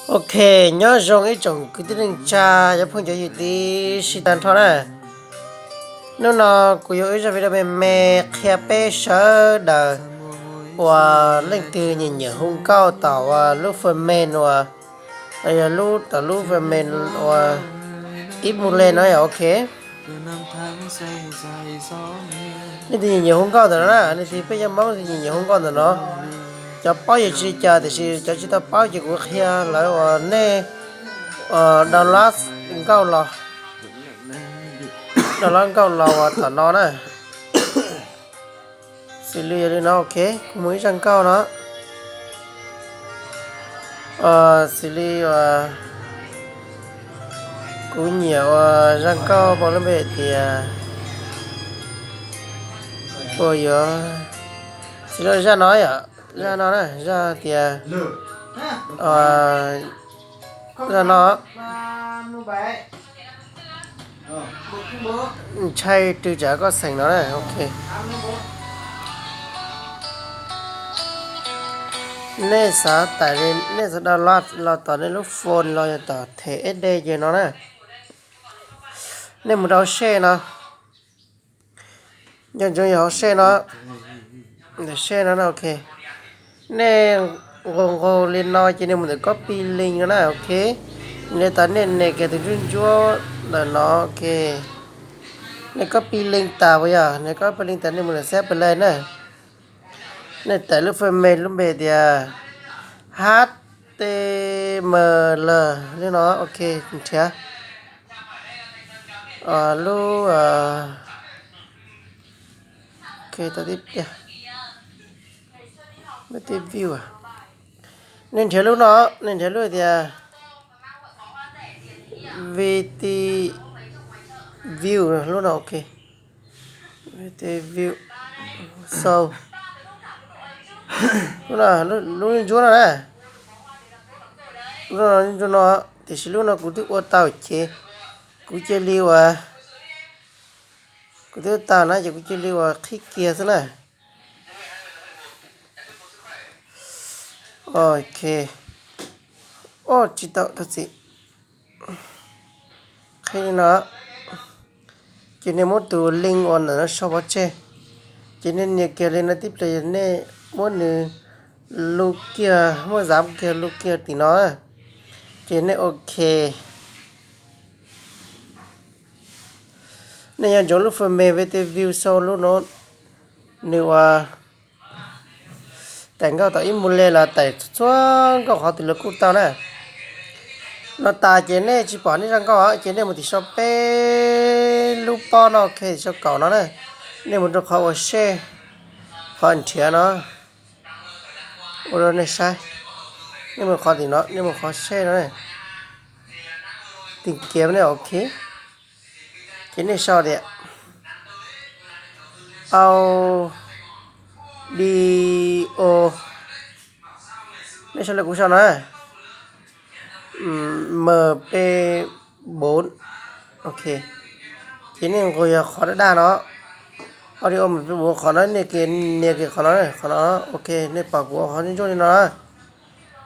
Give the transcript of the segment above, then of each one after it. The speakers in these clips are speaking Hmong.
Ok, nyob zoo ib tsoom kwv tij neej tsa, cov phooj cov ywg tib si tag nrho na. Hnub no kuv yuav ua ib zaj video me me qhia peb sawv daws uas leej twg nyiam nyiam hu nkauj tom uas lub phần mềm uas, yog lub tom lub phần mềm uas ib mus le no yog ok. Leej twg nyiam nyiam hu nkauj ntawm no na, leej twg peb cov Hmoob leej twg nyiam nyiam hu nkauj ntawm no. Cov paub yog tsis li cas tiam sis cov tsis tau paub ces kuv qhia lawv uas nej download nkauj los, download nkauj los uas tom no na. Xws li yog li no ok, kuv mus ib zaj nkauj no. Xws li uas kuv nyiam uas zaj nkauj pom lub npe tias, ua yuav, xws li zaj no yom, zaj no na, zaj tias, zaj no ntshai rwg tsam koj xeem no na ok. Nej xav tải li, nej xav download los tom nej lub phone los yog tom thẻ SD ces no na. Nej mus rau hauv save no. Nco ntsoov yog hauv save no, ntawm save no ok. Nej nqus nqus li no ces nej mus ntawm copy link no na ok. Nej tau nej nias kiag tus ntsuab ntsuab ntawm no ok. Nej copy link tas puas yog? Nej copy link tas nej mus ntawm Save Play na. Nej tải lub phần mềm lub npe tias HTML li no ok, nrhiav lub, tau tib pliag, lub tib view, nej nrhiav lub no, nej nrhiav lub tias VT View lub no ok. VT View, so lub no, lub ntsuab no na, lub no, lub ntsuab no, tiam sis lub no kuv twb ua tau ces kuv cia li uas, kuv twb ua tau na ces kuv cia li uas qhib kiag xwb na. Ok, o tsis tau thov txim. Qhib li no, ces nej muab tus link uas ntawm no sau pov tseg, ces nej nias kiag li no tib pliag nej muab nws lub kiag, muab zam kiag lub kiag tim no, ces nej ok. Nej nco ntsoov lub phần mềm VT View sau lub no, nws uas tải nkauj tom ib mus le los tải txhua nkauj qhov twg los kuj tau na. No tas ces nej tsis pom nej zaj nkauj ces nej mus tim sau peb lub pob no ok, sau kaum no na. Nej mus rau qhov uas save, qhov nrhiav no, ua rau nej saib. Nej mus qhov tim no, nej mus qhov save no, tìm kiếm ne ok. Ces nej sau tias audio, nej sau li kuv sau no, MP bốn, ok. Ces nej nqus yog qhov daj daj no, audio MP bốn qhov no, nej nias kiag qhov no, qhov no, ok, nej pom kuv ua qhov ntsuab ntsuab li no na.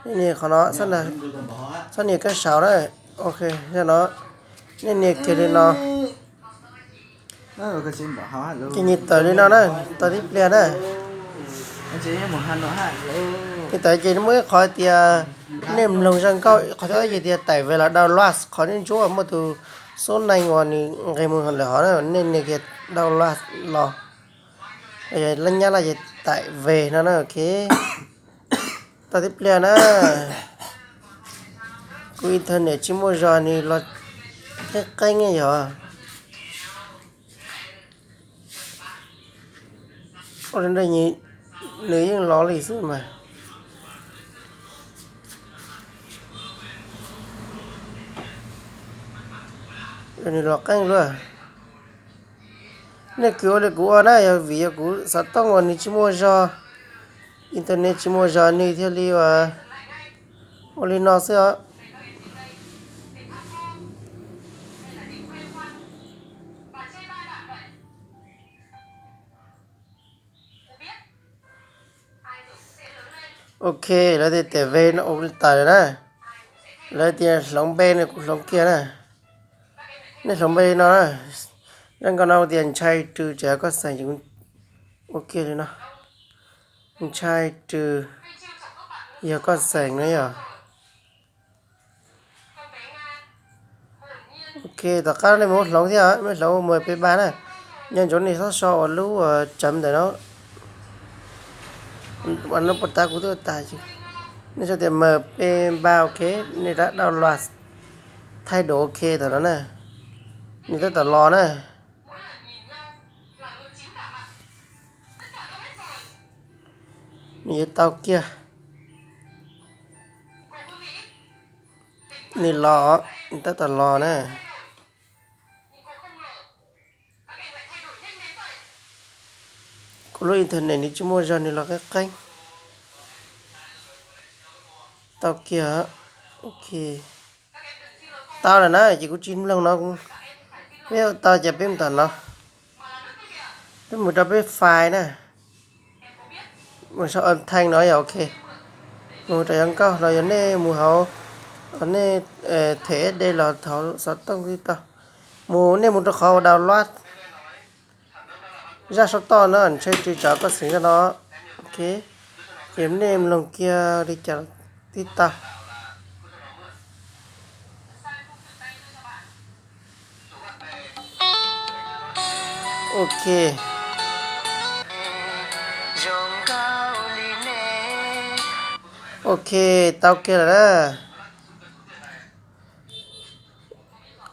Nej nias qhov no, txhob nias kab saud na, ok, no, nej nias kiag li no. Ces nws tawm li no na, tau tib pliag na. Nws tawm ces muaj ib qhov tias nej mloog zaj nkauj, qhov thib ib ces tias tải về los download, qhov ntsuab ntsuab muaj tus số neeg uas nws nqis mus lawm hov na, nej nias kiag download los, lab nyab laj ces tải về no na, ok. Tau tib pliag na. Kuv internet tsis muaj zog nws los qeeb qeeb yog. Ua li ntawd nws yeej los li xwb mas. Nws los qeeb luaj. Nej kwv ua li kuv ua na, yog vim yog kuv xov tooj uas nws tsis muaj zog, internet tsis muaj zog nws thiaj li ua, ua li no xwb os. Ok, lawv tias tải về no ua li tas lawm na. Lawv tias hloov npe no kuv hloov kiag na. Nej hloov npe li no na. Zaj nkauj no tias Ntshai Rws Tseem Yog Koj Xeem, ces kuv ua kiag li no. Ntshai Rws Yog Koj Xeem no yog. Ok, tom qab nej mus hloov thiab, nej hloov ua M P ba na. Nco ntsoov nej txhob so ua lub tseem ntawm no. Ua no puas tas, kuv twb ua tas. Nej sau tias M P ba, ok, nej rov download, thaij dua ok tom no na. Nws tab tom los na. Nws yuav tau kiag. Nws los, nws tab tom los na. Kuv lub internet nws tsis muaj zog, nws los qeeb qeeb. Tau kiag. Ok. Tau lawm na, ces kuv tsis mloog no. Peb ua tau ces peb mus tom no. Peb mus rau peb file na. Mus sau âm thanh no yog ok. Mus rau yuav nkauj los yog nej mus hauv, nej them S D los hauv xov tooj twb tau. Mus, nej mus rau qhov ua download zaj sab toj no, Ntshai Rws Tseem Yog Koj Xeem zaj no. Ok, ces nej mloog kiag li cas twb tau. Ok. Ok, tau kiag lawm na.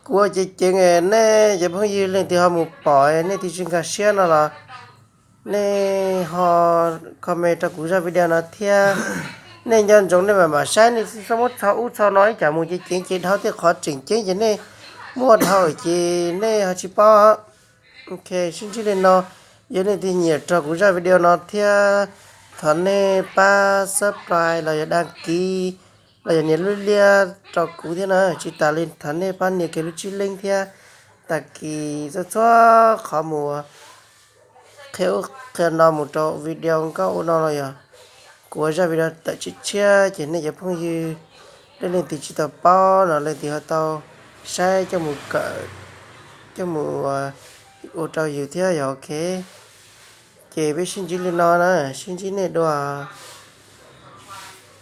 Kuv ua ceev ceev, nej cov phooj ywg leej twg ho mus pom nej twb tsis nkag siab no los nej ho comment rau kuv zaj video no thiab. Nej nco ntsoov nej mam mam saib, nej txhob muab txog ub txog no ib tsam mus ceev ceev ces dhau tej qhov tseem ceeb ces nej muaj dhau ces nej ho tsis paub. Ok, sib ntsib li no. Yog nej twg nyiam rau kuv zaj video no thiab, thov nej pab subscribe los yog đăng ký los yog nias lub liab rau kuv thiab na. Tsis tas li thov nej pab nias kiag lub tsib leeb thiab. Tag kis txhua txhua qhov mus qhia ub qhia no mus rau video nkauj ua no los yog kuv ua zaj video tawm tshiab tshiab ces nej cov phooj ywg leej leej twg tsis tau paub no leej twg ho tau saib coj mus kawm, coj mus ua rau yus thiab yog ok. Ces peb sib ntsib li no na, sib ntsib nej dua.